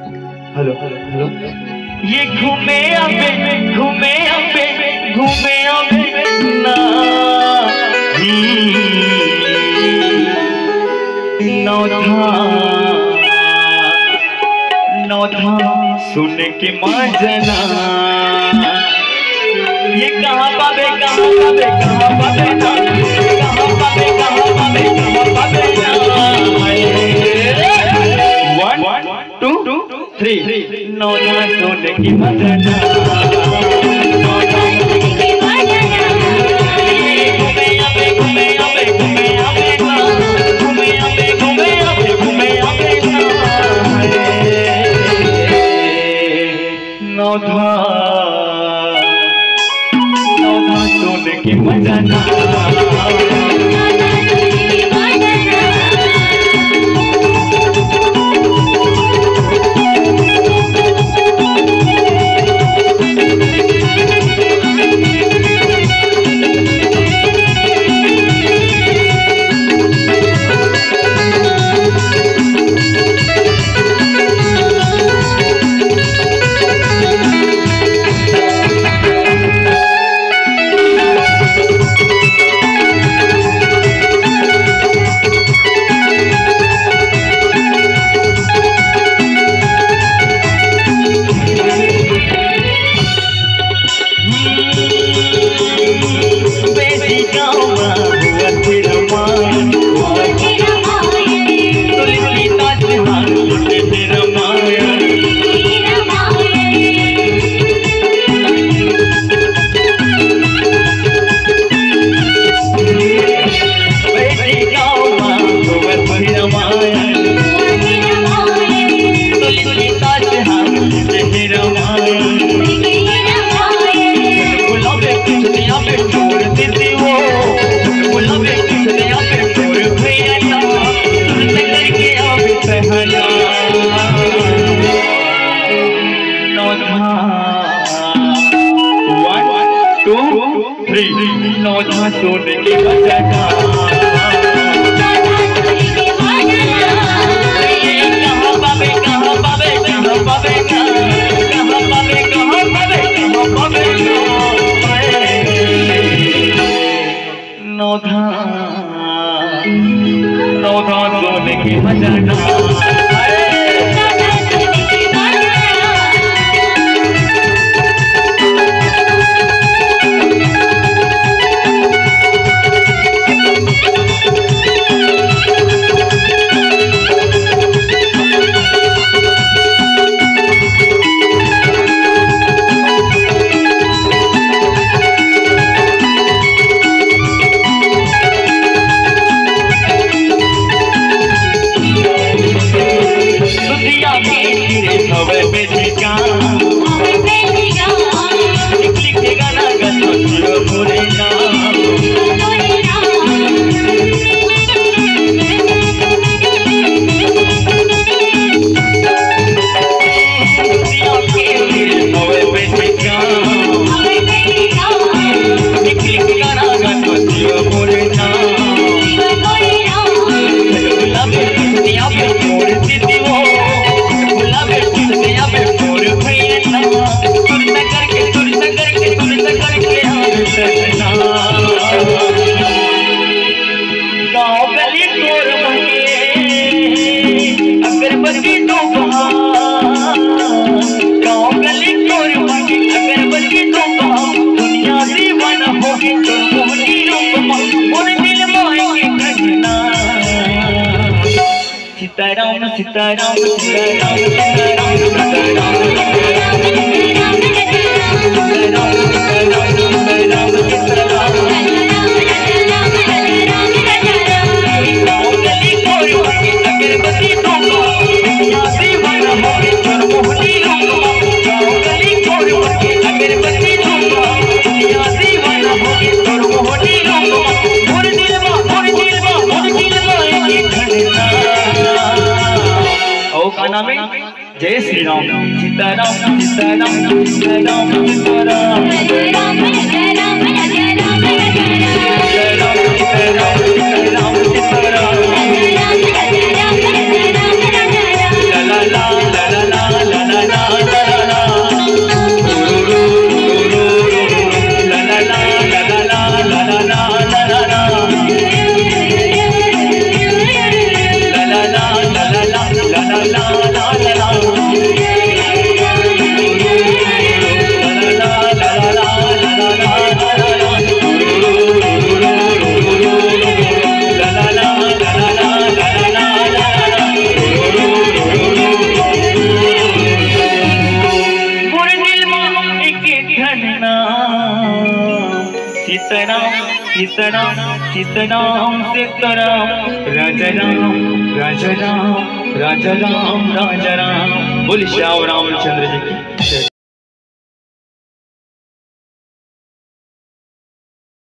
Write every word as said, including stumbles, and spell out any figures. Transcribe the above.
Hello, hello. ये घूमे अबे, घूमे अबे, घूमे अबे ना। हम्म, नौधा, नौधा सुन के मजना। ये कहाँ पाबे, कहाँ पाबे, कहाँ पाबे ना? कहाँ पाबे, कहाँ पाबे, कहाँ पाबे ना? हाय रे। One, one, two, two, three। नौधा सुन के मजना। नौधा, नौधा सुन के मजना। One, two, three। नौधा सुन के मजना। नौधा, नौधा सुन के मजना। गाँव गली तोर महके अगरबत्ती धूप हा। गाँव गली तोर महके अगरबत्ती धूप हा। दुनिया दीवाना होगे तोर मोहनी रूप मा। मोर दिल मा एक घटना। सीताराम, सीताराम, सीताराम, सीताराम, सीताराम। अउ का नाम हे? जय श्री राम। सीताराम, सीताराम, सीताराम, सीताराम। सीताराम, सीताराम, सीताराम, सीताराम। ला, ला, ला, ला, ला, ला। सीताराम, सीताराम, सीताराम, राजा राम, राजा राम, राजा राम, राजा राम। बोले श्याम रामचंद्र जी की जय।